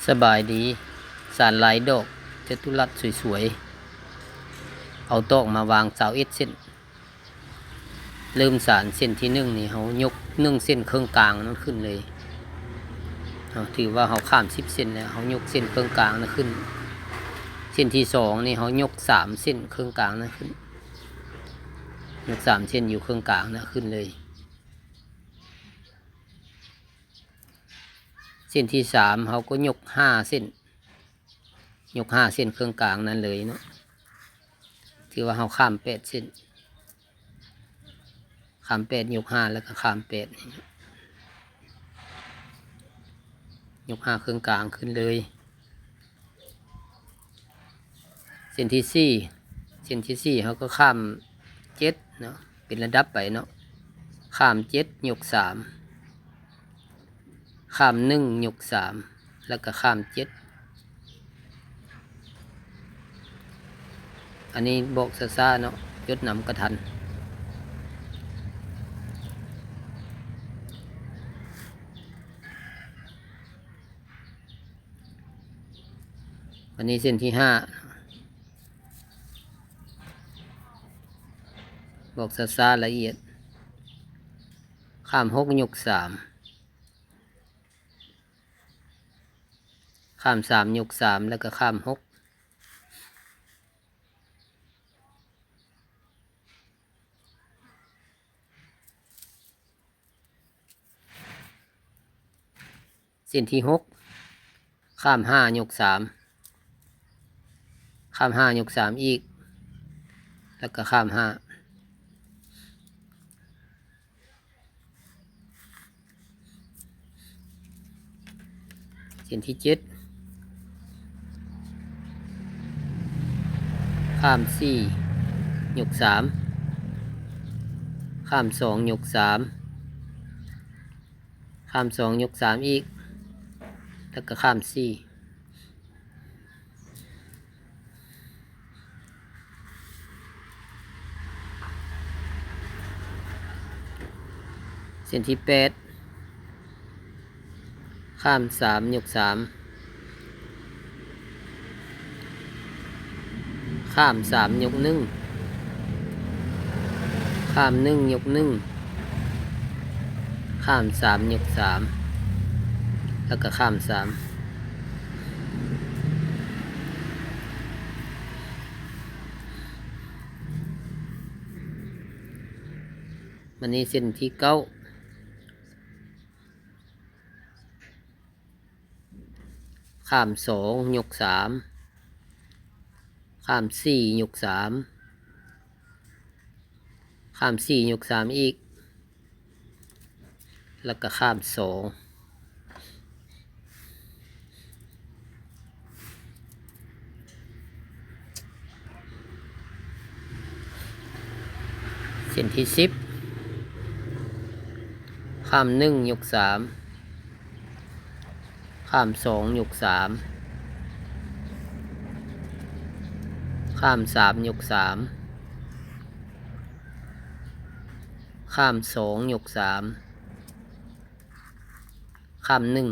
ສະບາຍດີ. ສານຫຼາຍດອກ ຈະຕຸລັດສວຍໆ ເອົາຕອກມາວາງຊາວເອັດເສັ້ນ. ເລີ່ມສານເສັ້ນທີໜຶ່ງນີ້ ເຮົາຍົກໜຶ່ງເສັ້ນເຄິ່ງກາງນັ້ນຂຶ້ນເລີຍ. ເຮົາຖືວ່າເຮົາຂ້າມສິບເສັ້ນແລ້ວ ເຮົາຍົກເສັ້ນເຄິ່ງກາງນັ້ນຂຶ້ນ. ເສັ້ນທີສອງນີ້ ເຮົາຍົກສາມເສັ້ນເຄິ່ງກາງນັ້ນຂຶ້ນ, ຍົກສາມເສັ້ນຢູ່ເຄິ່ງກາງນັ້ນຂຶ້ນເລີຍ. ເສັ້ນທີສາມ ເຮົາກໍຍົກຫ້າເສັ້ນ, ຍົກຫ້າເສັ້ນເຄິ່ງກາງນັ້ນເລີຍເນາະ. ຖືວ່າເຮົາຂ້າມແປດເສັ້ນ, ຂ້າມແປດ ຍົກຫ້າ ແລ້ວກໍຂ້າມແປດ, ຍົກຫ້າເຄິ່ງກາງຂຶ້ນເລີຍ. ເສັ້ນທີສີ່ ເສັ້ນທີສີ່ ເຮົາກໍຂ້າມເຈັດເນາະ, ເປັນລະດັບໄປເນາະ, ຂ້າມເຈັດ ຍົກສາມ, ຂ້າມໜຶ່ງ ຍົກສາມ ແລ້ວກໍຂ້າມເຈັດ. ອັນນີ້ບອກຊ້າໆເນາະ, ຈົດນຳກໍທັນ. ອັນນີ້ເສັ້ນທີຫ້າ ບອກຊ້າໆລະອຽດ, ຂ້າມຫົກ ຍົກສາມ, ຂ້າມສາມ ຍົກສາມ ແລ້ວກໍຂ້າມຫົກ. ເສັ້ນທີຫົກ ຂ້າມຫ້າ ຍົກສາມ, ຂ້າມຫ້າ ຍົກສາມອີກ ແລ້ວກໍຂ້າມຫ້າ. ເສັ້ນທີເຈັດ ຂ້າມສີ່ ຍົກສາມ, ຂ້າມສອງ ຍົກສາມ, ຂ້າມສອງ ຍົກສາມອີກ ແລ້ວກໍຂ້າມສີ່. ເສັ້ນທີແປດ ຂ້າມສາມ ຍົກສາມ, ຂ້າມສາມ ຍົກໜຶ່ງ, ຂ້າມໜຶ່ງ ຍົກໜຶ່ງ, ຂ້າມສາມ ຍົກສາມ ແລ້ວກໍຂ້າມສາມ. ບາດນີ້ເສັ້ນທີເກົ້າ ຂ້າມສອງ ຍົກສາມ, ຂ້າມສີ່ ຍົກສາມ, ຂ້າມສີ່ ຍົກສາມອີກ ແລ້ວກໍຂ້າມສອງ. ເສັ້ນທີສິບ ຂ້າມໜຶ່ງ ຍົກສາມ, ຂ້າມສອງ ຍົກສາມ, ຂ້າມສາມ ຍົກສາມ, ຂ້າມສອງ ຍົກສາມ, ຂ້າມໜຶ່ງ.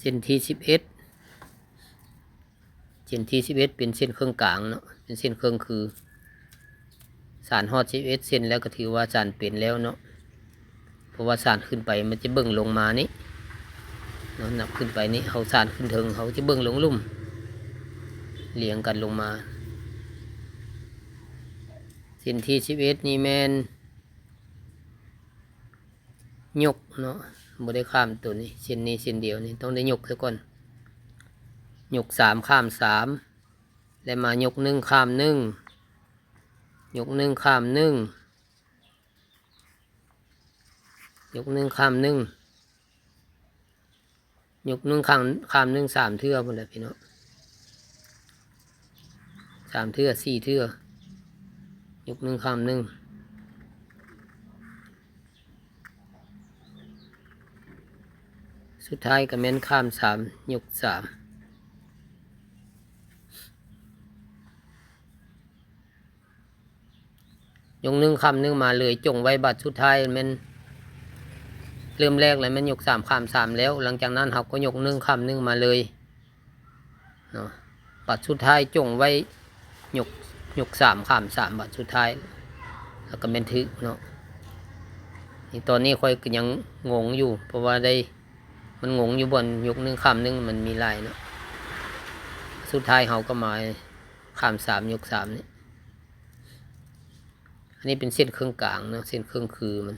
ເສັ້ນທີສິບເອັດ ເສັ້ນທີສິບເອັດເປັນເສັ້ນເຄິ່ງກາງເນາະ, ເປັນເສັ້ນເຄິ່ງຄື ສານຮອດສິບເອັດເສັ້ນແລ້ວກໍຖືວ່າສານເປັນແລ້ວເນາະ. ເພາະວ່າສານຂຶ້ນໄປມັນຈະເບິ່ງລົງມານີ້ເນາະ, ນັບຂຶ້ນໄປນີ້ ເຮົາສານຂຶ້ນເທິງ ເຮົາຈະເບິ່ງລົງລຸ່ມ ລຽງກັນລົງມາ. ເສັ້ນທີສິບເອັດນີ້ແມ່ນຍົກເນາະ, ບໍ່ໄດ້ຂ້າມໂຕນີ້, ເສັ້ນນີ້ເສັ້ນດຽວນີ້ ຕ້ອງໄດ້ຍົກຊະກ່ອນ. ຍົກສາມ ຂ້າມສາມ ແລ້ວມາຍົກໜຶ່ງ ຂ້າມໜຶ່ງ, ຍົກໜຶ່ງ ຂ້າມໜຶ່ງ, ຍົກໜຶ່ງ ຂ້າມໜຶ່ງ, ຍົກໜຶ່ງ ຂ້າມ ຂ້າມໜຶ່ງ ສາມເທື່ອພຸ້ນແຫຼະພີ່ນ້ອງ. ສາມເທື່ອ ສີ່ເທື່ອ ຍົກໜຶ່ງຂ້າມໜຶ່ງ ສຸດທ້າຍກໍແມ່ນຂ້າມສາມ ຍົກສາມ. ຍົກໜຶ່ງຂ້າມໜຶ່ງມາເລີຍ ຈົ່ງໄວ້ ບາດສຸດທ້າຍແມ່ນ ເລີ່ມແລກແລ້ວແມ່ນຍົກສາມຂ້າມສາມແລ້ວ ຫຼັງຈາກນັ້ນເຮົາກໍຍົກໜຶ່ງຂ້າມໜຶ່ງມາເລີຍເນາະ ບາດສຸດທ້າຍຈົ່ງໄວ້ ຍົກ ຍົກສາມຂ້າມສາມ ບາດສຸດທ້າຍ ແລ້ວກໍແມ່ນຖືກເນາະ. ນີ້ຕອນນີ້ຂ້ອຍກໍຍັງງົງຢູ່ ເພາະວ່າໄດ້ ມັນງົງຢູ່ບ່ອນຍົກໜຶ່ງຂ້າມໜຶ່ງ ມັນມີຫຼາຍເນາະ ສຸດທ້າຍເຮົາກໍມາຂ້າມສາມ ຍົກສາມນີ້. ອັນນີ້ເປັນເສັ້ນເຄິ່ງກາງເນາະ ເສັ້ນເຄິ່ງຄືມັນ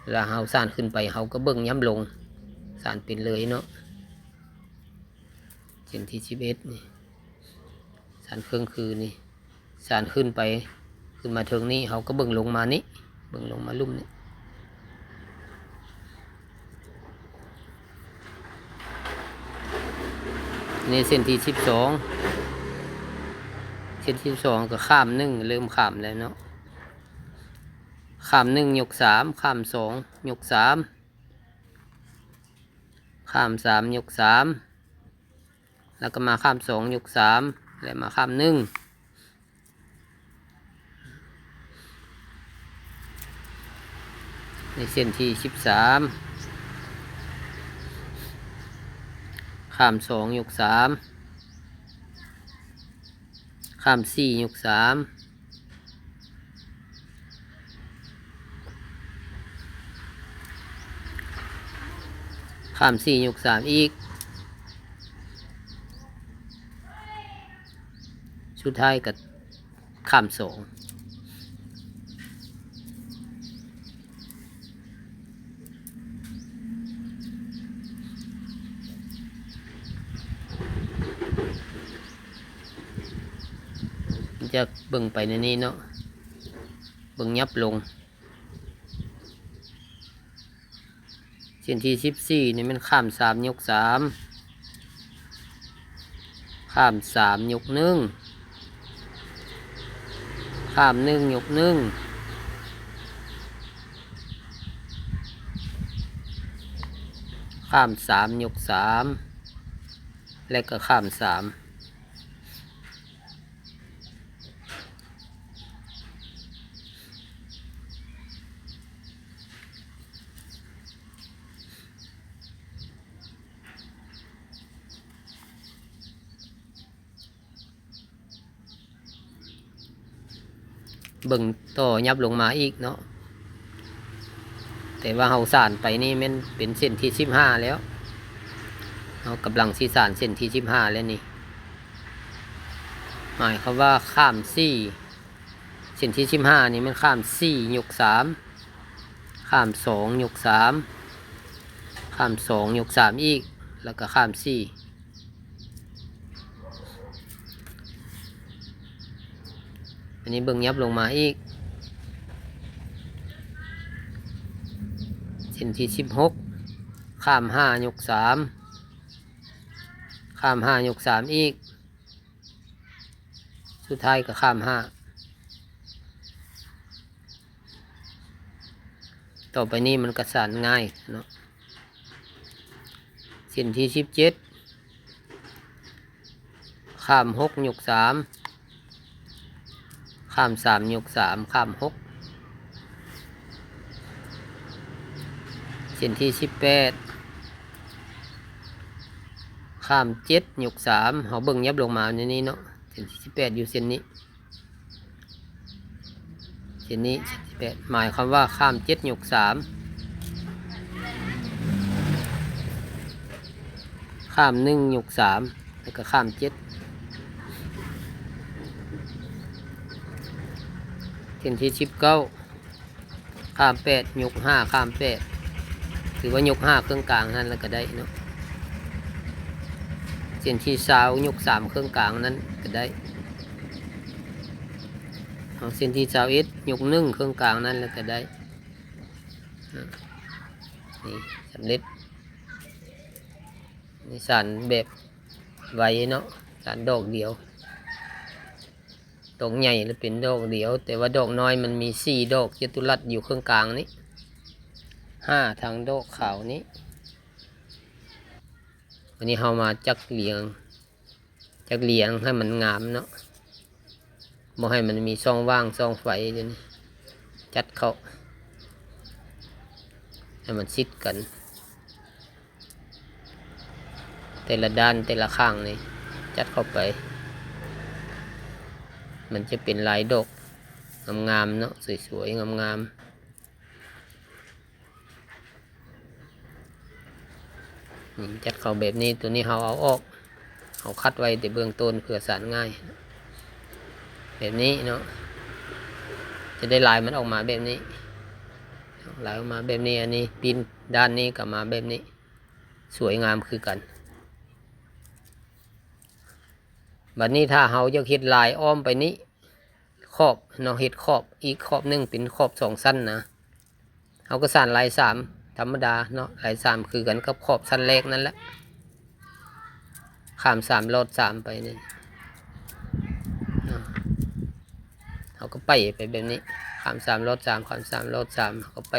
ເວລາເຮົາສານຂຶ້ນໄປ ເຮົາກໍເບິ່ງຫຍັບລົງ ສານເປັນເລີຍເນາະ. ເສັ້ນທີສິບເອັດນີ້ ສານເຄິ່ງຄືນີ້ ສານຂຶ້ນໄປ ຂຶ້ນມາເທິງນີ້ ເຮົາກໍເບິ່ງລົງມານີ້ ເບິ່ງລົງມາລຸ່ມນີ້. ນີ້ເສັ້ນທີສິບສອງ ເສັ້ນທີສິບສອງກໍຂ້າມໜຶ່ງ ເລີ່ມຂ້າມແລ້ວເນາະ ຂ້າມໜຶ່ງ ຍົກສາມ ຂ້າມສອງ ຍົກສາມ ຂ້າມສາມ ຍົກສາມ ແລ້ວກໍມາຂ້າມສອງ ຍົກສາມ ແລະ ມາຂ້າມໜຶ່ງ. ໃນເສັ້ນທີສິບສາມ ຂ້າມສອງ ຍົກສາມ ຂ້າມສີ່ ຍົກສາມ ຂ້າມສີ່ ຍົກສາມອີກ ສຸດທ້າຍກໍຂ້າມສອງ. ຈະເບິ່ງໄປໃນນີ້ເນາະ ເບິ່ງຫຍັບລົງ. ເສັ້ນທີສິບສີ່ນີ້ແມ່ນຂ້າມສາມ ຍົກສາມ ຂ້າມສາມ ຍົກໜຶ່ງ ຂ້າມໜຶ່ງ ຍົກໜຶ່ງ ຂ້າມສາມ ຍົກສາມ ແລະກໍຂ້າມສາມ. ເບິ່ງຕໍ່ຫຍັບລົງມາອີກເນາະ ແຕ່ວ່າເຮົາສານໄປນີ້ແມ່ນເປັນເສັ້ນທີສິບຫ້າແລ້ວ ເຮົາກຳລັງຊິສານເສັ້ນທີສິບຫ້າແລ້ວນີ້ ໝາຍຄວາມວ່າຂ້າມສີ່ ເສັ້ນທີສິບຫ້ານີ້ແມ່ນຂ້າມສີ່ ຍົກສາມ ຂ້າມສອງ ຍົກສາມ ຂ້າມສອງ ຍົກສາມອີກ ແລ້ວກໍຂ້າມສີ່. ອັນນີ້ເບິ່ງຫຍັບລົງມາອີກ ເສັ້ນທີສິບຫົກ ຂ້າມຫ້າ ຍົກສາມ ຂ້າມຫ້າ ຍົກສາມອີກ ສຸດທ້າຍກໍຂ້າມຫ້າ. ຕໍ່ໄປນີ້ມັນກໍສານງ່າຍເນາະ ເສັ້ນທີສິບເຈັດ ຂ້າມຫົກ ຍົກສາມ ຂ້າມສາມ ຍົກສາມ ຂ້າມຫົກ. ເສັ້ນທີສິບແປດ ຂ້າມເຈັດ ຍົກສາມ ເຮົາເບິ່ງຫຍັບລົງມາໃນນີ້ເນາະ ເສັ້ນທີສິບແປດຢູ່ເສັ້ນນີ້ ເສັ້ນນີ້ ເສັ້ນທີສິບແປດ ໝາຍຄວາມວ່າຂ້າມເຈັດ ຍົກສາມ ຂ້າມໜຶ່ງ ຍົກສາມ ແລ້ວກໍຂ້າມເຈັດ. ເສັ້ນທີສິບເກົ້າ ຂ້າມແປດ ຍົກຫ້າ ຂ້າມແປດ ຖືວ່າຍົກຫ້າເຄິ່ງກາງຫັ້ນລະກໍໄດ້ເນາະ ເສັ້ນທີຊາວ ຍົກສາມເຄິ່ງກາງນັ້ນກໍໄດ້ ເອົາເສັ້ນທີຊາວເອັດ ຍົກໜຶ່ງເຄິ່ງກາງນັ້ນລະກໍໄດ້. ນີ້ສຳເລັດ ນີ້ສານແບບໄວເນາະ ສານດອກດຽວ ດອກໃຫຍ່ລະເປັນດອກດຽວ ແຕ່ວ່າດອກນ້ອຍມັນມີສີ່ດອກຈັຕຸລັດຢູ່ເຄິ່ງກາງນີ້ ຫ້າທາງດອກຂາວນີ້. ບາດນີ້ເຮົາມາຈັກລຽງ ຈັກລຽງໃຫ້ມັນງາມເນາະ ບໍ່ໃຫ້ມັນມີຊ່ອງວ່າງຊ່ອງໄຟ ດຽວນີ້ຈັດເຂົ້າໃຫ້ມັນຊິດກັນ ແຕ່ລະດ້ານແຕ່ລະຂ້າງນີ້ຈັດເຂົ້າໄປ ມັນຈະເປັນລາຍດອກງາມໆເນາະ ສວຍໆງາມໆ. ນີ້ ຈັດເຂົ້າແບບນີ້ ໂຕນີ້ເຮົາເອົາອອກ ເຮົາຄັດໄວ້ແຕ່ເບື້ອງຕົ້ນເພື່ອສານງ່າຍ ແບບນີ້ເນາະ ຈະໄດ້ລາຍມັນອອກມາແບບນີ້ ລາຍອອກມາແບບນີ້ ອັນນີ້ປີ້ນດ້ານນີ້ກໍມາແບບນີ້ ສວຍງາມຄືກັນ. ບາດນີ້ຖ້າເຮົາຢາກເຮັດລາຍອ້ອມໄປນີ້ ຂອບເນາະ ເຮັດຂອບອີກຂອບໜຶ່ງເປັນຂອບສອງຊັ້ນນະ ເຮົາກໍສານລາຍສາມທຳມະດາເນາະ ລາຍສາມຄືກັນກັບຂອບຊັ້ນແລກນັ້ນແຫຼະ ຂ້າມສາມລອດສາມໄປນີ້ເນາະ ເຮົາກໍໄປໄປແບບນີ້ ຂ້າມສາມລອດສາມ ຂ້າມສາມລອດສາມ ເຮົາກໍໄປ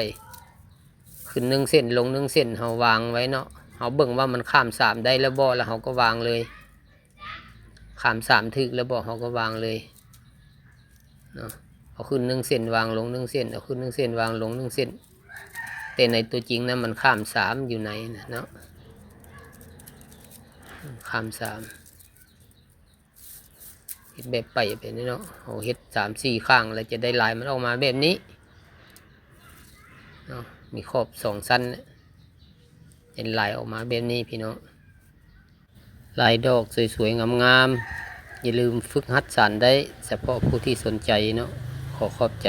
ຂຶ້ນໜຶ່ງເສັ້ນ ລົງໜຶ່ງເສັ້ນ ເຮົາວາງໄວ້ເນາະ ເຮົາເບິ່ງວ່າມັນຂ້າມສາມໄດ້ແລ້ວບໍ່ ແລ້ວເຮົາກໍວາງເລີຍ. ຂ້າມສາມຖືກແລ້ວບໍ່ ເຮົາກໍວາງເລີຍເນາະ ເອົາຂຶ້ນໜຶ່ງເສັ້ນ ວາງລົງໜຶ່ງເສັ້ນ ເອົາຂຶ້ນໜຶ່ງເສັ້ນ ວາງລົງໜຶ່ງເສັ້ນ ແຕ່ໃນຕົວຈິງນະມັນຂ້າມສາມຢູ່ໃນນະເນາະ ຂ້າມສາມ ເຮັດແບບໄປໄປນີ້ເນາະ ເຮົາເຮັດສາມສີ່ຂ້າງ ແລ້ວຈະໄດ້ລາຍມັນອອກມາແບບນີ້ເນາະ ມີຂອບສອງຊັ້ນ ເປັນລາຍອອກມາແບບນີ້ພີ່ນ້ອງ. ລາຍດອກສວຍໆງາມໆ ຢ່າລືມຝຶກຫັດສານໄດ້ ສະເພາະຜູ້ທີ່ສົນໃຈເນາະ ຂໍຂອບໃຈ.